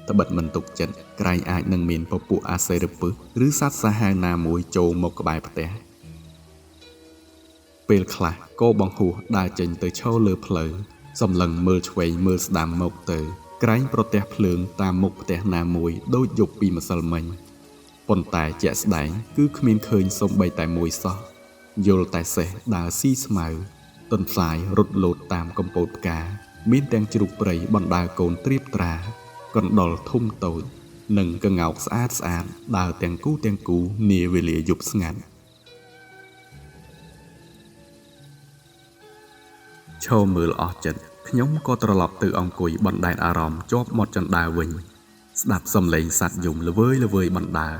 ត្បិតមិនទុកចិត្តក្រែងអាចនឹងមានពពួកអាសេរពឹសឬសត្វសាហាវណាមួយចូលមកក្បែរផ្ទះពេលខ្លះក៏បង្ហួសដើរចេញទៅឈរលើផ្លូវសម្លឹងមើលឆ្វេងមើលស្ដាំមកទៅក្រែងប្រទះភ្លើងតាមមុខផ្ទះណាមួយដូចយប់ពីម្សិលមិញប៉ុន្តែជាក់ស្ដែងគឺគ្មានឃើញសូម្បីតែមួយសោះយល់តែសេះដើរស៊ីស្មៅទន្សាយរត់លោតតាមកំពតផ្កាមានទាំងជ្រូកព្រៃបណ្ដើកូនត្រៀបត្រាកណ្ដុរធំតូចនិងក្ងោកស្អាតស្អាតដើរទាំងគូទាំងគូនាវេលាយប់ស្ងាត់ឈរមើលអស់ចិត្តខ្ញុំក៏ត្រឡប់ទៅអង្គុយបណ្ដែតអារម្មណ៍ជាប់មាត់ជណ្ដើរវិញស្ដាប់សំឡេងសត្វយំល្វើយល្វើយបណ្ដើ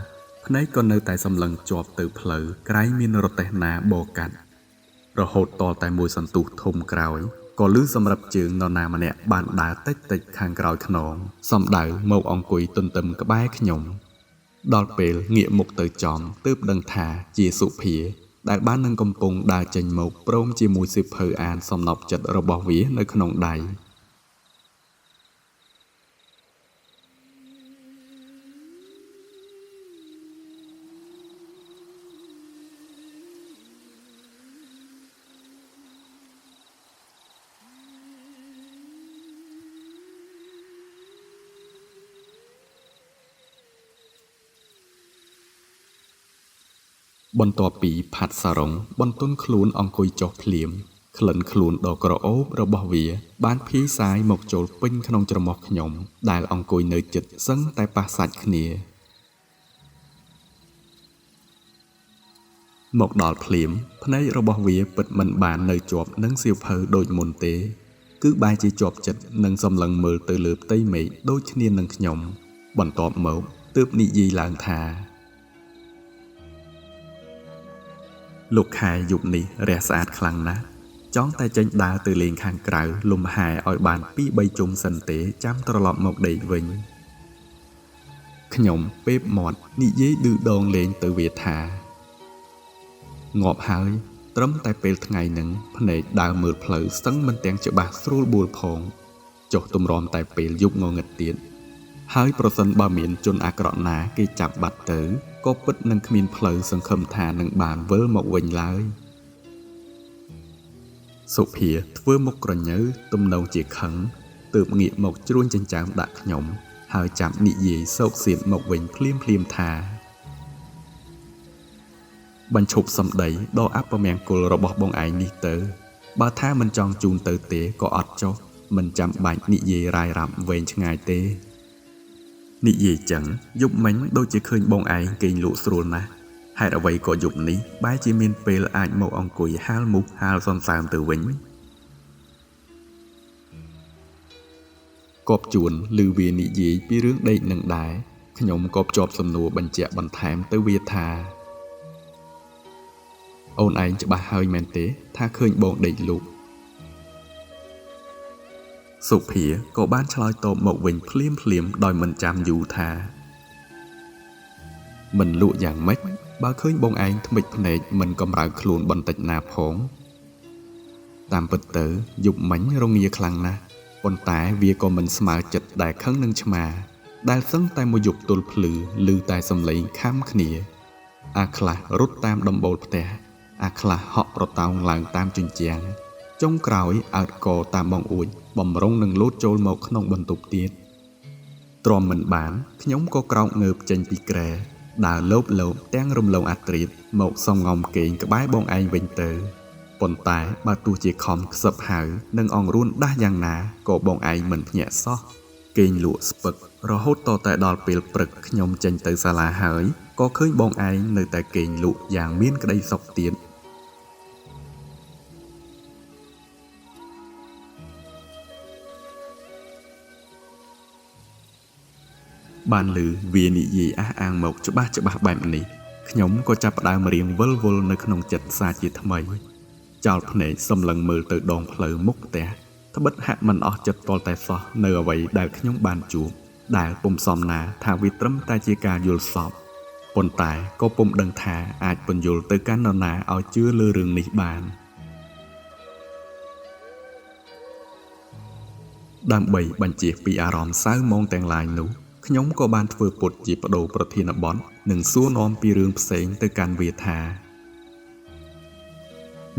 ភ្នែកក៏នៅតែសម្លឹងជាប់ទៅផ្លូវក្រែងមានរទេះណាបរកាត់រហូតទាល់តែមួយសន្ទុះធំក្រោយក៏ឮសម្រាប់ជើងនរណាម្នាក់បានដើរតិចតិចខាងក្រោយខ្នងសំដៅមកអង្គុយទន្ទឹមក្បែរខ្ញុំដល់ពេលងាកមុខទៅចំទើបដឹងថាជាសុភាដែលបាននឹងកំពុងដើរចេញមកព្រមជាមួយសៀវភៅអានសំណប់ចិត្តរបស់វានៅក្នុងដៃបន្ទាប់ពីផាត់សារ៉ុងបន្ទន់ខ្លួនអង្គុយចុះភ្លាមក្លិនខ្លួនដ៏ក្រអូបរបស់វាបានភាយសាយមកចូលពេញក្នុងច្រមុះខ្ញុំដែលអង្គុយនៅជិតសឹងតែប៉ះសាច់គ្នាមកដល់ភ្លាមភ្នែករបស់វាពិតមិនបាននៅជាប់នឹងសៀវភៅដូចមុនទេគឺបែរជាជាប់ចិត្តនិងសម្លឹងមើលទៅលើផ្ទៃមេឃដូចគ្នានឹងខ្ញុំបន្ទាប់មកទើបនិយាយឡើងថាលោកខែយប់នេះរះស្អាតខ្លាំងណាស់ចង់តែចេញដើរទៅលេងខាងក្រៅលំហែឲ្យបាន 2-3 ជុំសិនទេចាំត្រឡប់មកដេកវិញ ខ្ញុំពេបមាត់និយាយឌឺដងលេងទៅវាថាងាប់ហើយត្រឹមតែពេលថ្ងៃនឹងភ្នែកដើរមើលផ្លូវសឹងមិនទាំងច្បាស់ស្រួលបួលផងចុះទម្រាំតែពេលយប់ងងឹតទៀតហើយប្រសិនបើមានជនអាក្រក់ណាគេចាប់បាត់ទៅក៏ពិតនឹងគ្មានផ្លូវសង្ឃឹមថានឹងបានវិលមកវិញឡើយសុភាធ្វើមុខក្រញើទំនងជាខឹងទើបងាកមកជ្រួញចិញ្ចើមដាក់ខ្ញុំហើយចាប់និយាយសោកសៀតមកវិញភ្លាមភ្លាមថាបញ្ឈប់សម្ដីដ៏អពមង្គលរបស់បងឯងនេះទៅបើថាមិនចង់ជូនទៅទេក៏អត់ចុះមិនចាំបាច់និយាយរាយរាប់វែងឆ្ងាយទេនិយាយចឹងយប់មិញដូចជាឃើញបងឯងគេងលក់ស្រួលណាស់ហេតុអ្វីក៏យប់នេះបែរជាមានពេលអាចមកអង្គុយហាលមុខហាលសន្សើមទៅវិញកបជួនឮវានិយាយពីរឿងដេកនឹងដែរខ្ញុំក៏ភ្ជាប់សំណួរបញ្ជាក់បន្ថែមទៅវាថាអូនឯងច្បាស់ហើយមែនទេថាឃើញបងដេកលក់សុភាក៏បានឆ្លើយតបមកវិញភ្លាមភ្លាមដោយមិនចាំយូរថាមិនលក់យ៉ាងម៉េចបើឃើញបងឯងថ្មិចភ្នែកមិនកម្រើកខ្លួនបន្តិចណាផងតាមពិតទៅយប់មិញរងាខ្លាំងណាស់ប៉ុន្តែវាក៏មិនស្មើចិត្តដែលខឹងនឹងឆ្មាដែលសឹងតែមួយយប់ទល់ភ្លឺឮតែសំឡេងខំគ្នាអាខ្លះរត់តាមដំបូលផ្ទះអាខ្លះហក់ប្រតោងឡើងតាមជញ្ជាំងចុងក្រោយអើតកតាមបងអួចបំរុងនឹងលោតចូលមកក្នុងបន្ទប់ទៀតទ្រាំមិនបានខ្ញុំក៏ក្រោកងើបចេញពីគ្រែដើរលោបលោបទាំងរំលងអាត្រៀតមកសងំគេងក្បែរបងឯងវិញទៅប៉ុន្តែបើទោះជាខំខ្សឹបហៅនិងអង្រួនដាស់យ៉ាងណាក៏បងឯងមិនភ្ញាក់សោះគេងលក់ស្ពឹករហូតតតែដល់ពេលព្រឹកខ្ញុំចេញទៅសាលាហើយក៏ឃើញបងឯងនៅតែគេងលក់យ៉ាងមានក្តីសុខទៀតបានឮវានិយាយអះអាងមកច្បាស់ច្បាស់បែបនេះខ្ញុំក៏ចាប់ផ្ដើមរៀងវិលវល់នៅក្នុងចិត្តសាជាថ្មីចោលភ្នែកសម្លឹងមើលទៅដងផ្លូវមុខផ្ទះត្បិតហាក់មិនអស់ចិត្តទាល់តែសោះនៅអ្វីដែលខ្ញុំបានជួបដែលពុំសមណាថាវាត្រឹមតែជាការយល់សប្តិប៉ុន្តែក៏ពុំដឹងថាអាចពន្យល់ទៅកាន់នរណាឲ្យជឿលើរឿងនេះបានដើម្បីបញ្ជាពីអារម្មណ៍សៅហ្មងទាំងឡាយនោះខ្ញុំក៏បានធ្វើពុតជាប្ដូរប្រធានបទនិងសួរនាំពីរឿងផ្សេងទៅកាន់វាថា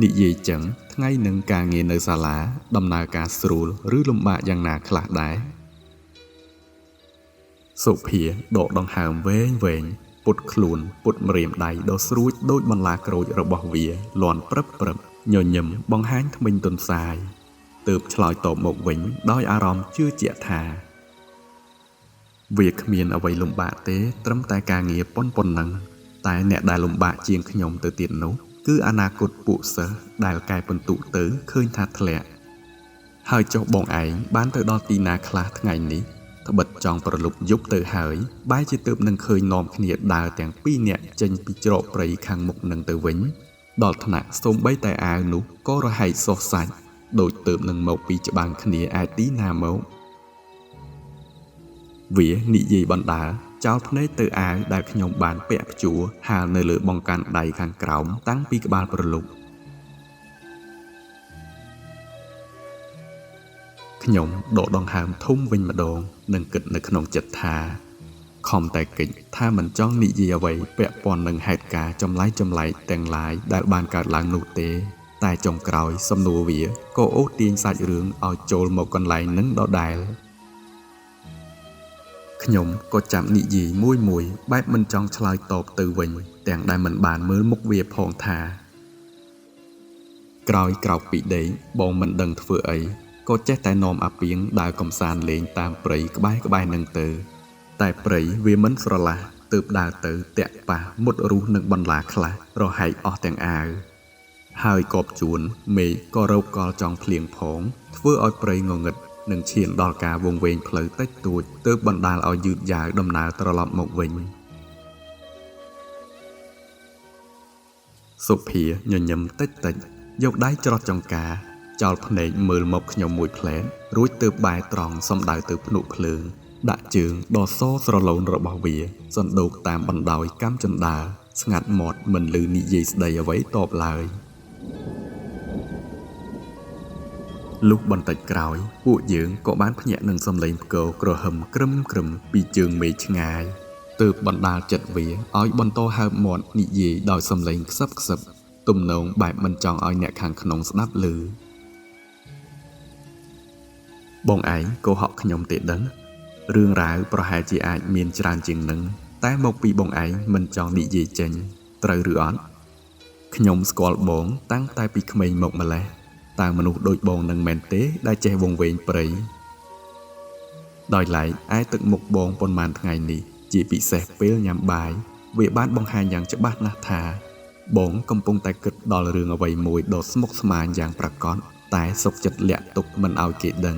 និយាយចឹងថ្ងៃនឹងការងារនៅសាលាដំណើរការស្រួលឬលំបាកយ៉ាងណាខ្លះដែរសុភាដកដង្ហើមវែងវែងពុតខ្លួនពុតម្រាមដៃដ៏ស្រួចដូចបន្លាក្រូចរបស់វាលាន់ព្រឹបព្រឹបញញឹមបង្ហាញធ្មេញទន្សាយទើបឆ្លើយតបមកវិញដោយអារម្មណ៍ជឿជាក់ថាវាគ្មានអ្វីលំបាកទេត្រឹមតែការងារប៉ុណ្ណឹងតែអ្នកដែលលំបាកជាងខ្ញុំទៅទៀតនោះគឺអនាគតពួកសិស្សដែលកែពិន្ទុទៅឃើញថាធ្លាក់ហើយចុះបងឯងបានទៅដល់ទីណាខ្លះថ្ងៃនេះត្បិតចង់ប្រលប់យប់ទៅហើយបែរជាទើបនឹងឃើញនាំគ្នាដើរទាំងពីរនាក់ចេញពីច្រកព្រៃខាងមុខនឹងទៅវិញដល់ថ្នាក់សូម្បីតែអាវនោះក៏រហែកសុះសាច់ដូចទើបនឹងមកពីច្បាំងគ្នាឯទីណាមកវានិយាយបណ្ដើចោលភ្នែកទៅអាវដែលខ្ញុំបានពាក់ព្យួរហាលនៅលើបង្កាន់ដៃខាងក្រោមតាំងពីក្បាលប្រលប់ខ្ញុំដកដង្ហើមធំវិញម្ដងនិងគិតនៅក្នុងចិត្តថាខំតែកិច្ចថាមិនចង់និយាយអ្វីពាក់ព័ន្ធនឹងហេតុការណ៍ចម្លែកចម្លែកទាំងឡាយដែលបានកើតឡើងនោះទេតែចុងក្រោយសំណួរវាក៏អូសទាញសាច់រឿងឲ្យចូលមកកន្លែងនឹងដដែលខ្ញុំក៏ចាំនិយាយមួយមួយបែបមិនចង់ឆ្លើយតបទៅវិញទាំងដែលមិនបានមើលមុខវាផងថាក្រោយក្រោកពីដេកបងមិនដឹងធ្វើអីក៏ចេះតែនាំអាពីងដើរកំសាន្តលេងតាមព្រៃក្បែរៗនឹងទៅតែព្រៃវាមិនស្រឡះទើបដើរទៅតាក់ប៉ះមុតរុះនឹងបន្លាខ្លះរហែកអស់ទាំងអាវហើយកបជួនមេឃក៏រោគកលចង់ភ្លៀងផងធ្វើឲ្យព្រៃងងឹតនឹងឈានដល់ការវង្វេងផ្លូវតិចតួចទើបបណ្ដាលឲ្យយឺតយ៉ាវដំណើរត្រឡប់មកវិញសុភាញញឹមតិចតិចយកដៃច្រត់ចង្ការចោលភ្នែកមើលមកខ្ញុំមួយភ្លែតរួចទើបបែរត្រង់សំដៅទៅភ្នក់ភ្លើង ដាក់ជើងដ៏សស្រឡូនរបស់វាសណ្ដូកតាមបណ្ដោយកាំជណ្ដើរស្ងាត់មាត់មិនឮនិយាយស្ដីអ្វីតបឡើយលុះបន្តិចក្រោយពួកយើងក៏បានភ្ញាក់នឹងសំឡេងផ្គរគ្រហឹមក្រឹមក្រឹមពីជើងមេឃឆ្ងាយទើបបណ្ដាលចិត្តវាឲ្យបន្តហើបមាត់និយាយដោយសំឡេងខ្សឹបខ្សឹបទំនងបែបមិនចង់ឲ្យអ្នកខាងក្នុងស្ដាប់ឮបងឯងក៏ហក់ខ្ញុំទេដឹងរឿងរ៉ាវប្រហែលជាអាចមានច្រើនជាងនឹងតែមកពីបងឯងមិនចង់និយាយចេញត្រូវឬអត់ខ្ញុំស្គាល់បងតាំងតែពីក្មេងមកម្ល៉េះតើមនុស្សដូចបងនឹងមែនទេដែលចេះវង្វេងព្រៃដោយឡែកឯទឹកមុខបងប៉ុន្មានថ្ងៃនេះជាពិសេសពេលញ៉ាំបាយវាបានបង្ហាញយ៉ាងច្បាស់ណាស់ថាបងកំពុងតែគិតដល់រឿងអ្វីមួយដ៏ស្មុគស្មាញយ៉ាងប្រាកដតែសុខចិត្តលាក់ទុកមិនឲ្យគេដឹង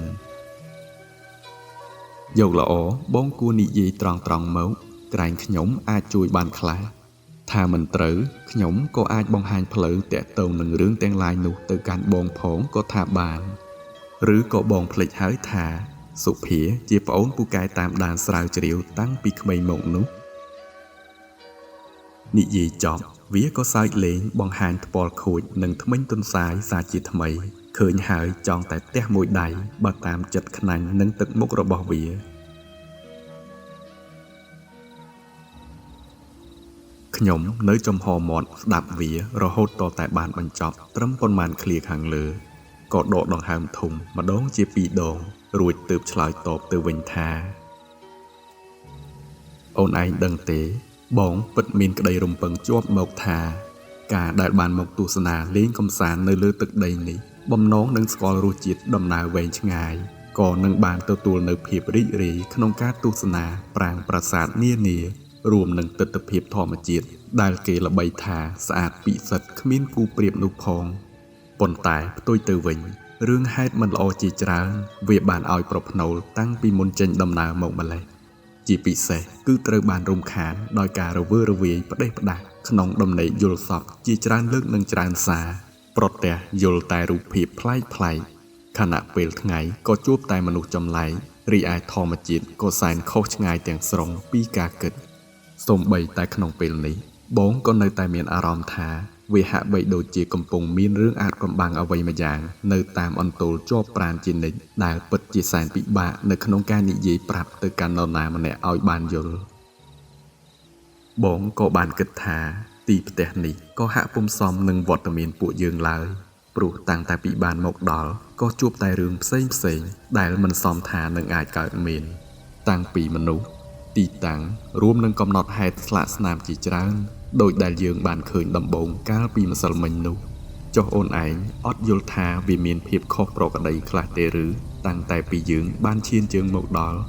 យកល្អបងគួរនិយាយត្រង់ៗមកក្រែងខ្ញុំអាចជួយបានខ្លះថាមិនត្រូវខ្ញុំក៏អាចបង្ហាញផ្លូវតាក់ទងនឹងរឿងទាំងឡាយនោះទៅកាន់បងផងក៏ថាបានឬក៏បងភ្លេចហើយថាសុភាជាប្អូនពូកែតាមដានស្រាវជ្រាវតាំងពីក្មេងមកនោះនិយាយចប់វាក៏សើចលេងបង្ហាញថ្ពាល់ខូចនិងធ្មេញទន្សាយសាជាថ្មីឃើញហើយចង់តែទះមួយដៃបើតាមចិត្តខ្នាញ់និងទឹកមុខរបស់វាខ្ញុំនៅចំហមាត់ស្ដាប់វារហូតតតែបានបញ្ចប់ត្រឹមប៉ុន្មានឃ្លាខាងលើក៏ដកដង្ហើមធំម្ដងជាពីរដងរួចទើបឆ្លើយតបទៅវិញថាអូនឯងដឹងទេបងពិតមានក្តីរំពឹងជាប់មកថាការដែលបានមកទស្សនាលេងកម្សាន្តនៅលើទឹកដីនេះបំណងនឹងស្គាល់រសជាតិដំណើរវែងឆ្ងាយក៏នឹងបានទទួលនៅភាពរីករាយក្នុងការទស្សនាប្រាង្គប្រាសាទនានារួមនឹងទិដ្ឋភាពធម្មជាតិដែលគេល្បីថាស្អាតពិសិដ្ឋគ្មានគូប្រៀបនោះផងប៉ុន្តែផ្ទុយទៅវិញរឿងហេតុមិនល្អជាច្រើនវាបានឲ្យប្រផ្នូលតាំងពីមុនចេញដំណើរមកម្ល៉េះជាពិសេសគឺត្រូវបានរំខានដោយការរវើរវាយផ្ដេសផ្ដាសក្នុងដំណេកយល់សពជាច្រើនលើកនិងច្រើនសារប្រទះយល់តែរូបភាពប្លែកប្លែកខណៈពេលថ្ងៃក៏ជួបតែមនុស្សចម្លែករីឯធម្មជាតិក៏សែនខុសឆ្ងាយទាំងស្រុងពីការគិតសូម្បីតែក្នុងពេលនេះបងក៏នៅតែមានអារម្មណ៍ថាវាហាក់បីដូចជាកំពុងមានរឿងអាចកំបាំងអ្វីម្យ៉ាងនៅតាមអន្ទោលជាប់ប្រាណជានិច្ចដែលពិតជាសែនពិបាកនៅក្នុងការនិយាយប្រាប់ទៅកាន់នរណាម្នាក់ឲ្យបានយល់បងក៏បានគិតថាទីផ្ទះនេះក៏ហាក់ពុំសមនឹងវត្តមានពួកយើងឡើយព្រោះតាំងតែពីបានមកដល់ក៏ជួបតែរឿងផ្សេងផ្សេងដែលមិនសមថានឹងអាចកើតមានតាំងពីមនុស្សទីតាំងរួមនឹងកំណត់ហេតុស្លាកស្នាមជាច្រើនដោយដែលយើងបានឃើញដំបូងកាលពីម្សិលមិញនោះចុះអូនឯងអត់យល់ថាវាមានភាពខុសប្រក្រតីខ្លះទេឬតាំងតែពីយើងបានឈានជើងមកដល់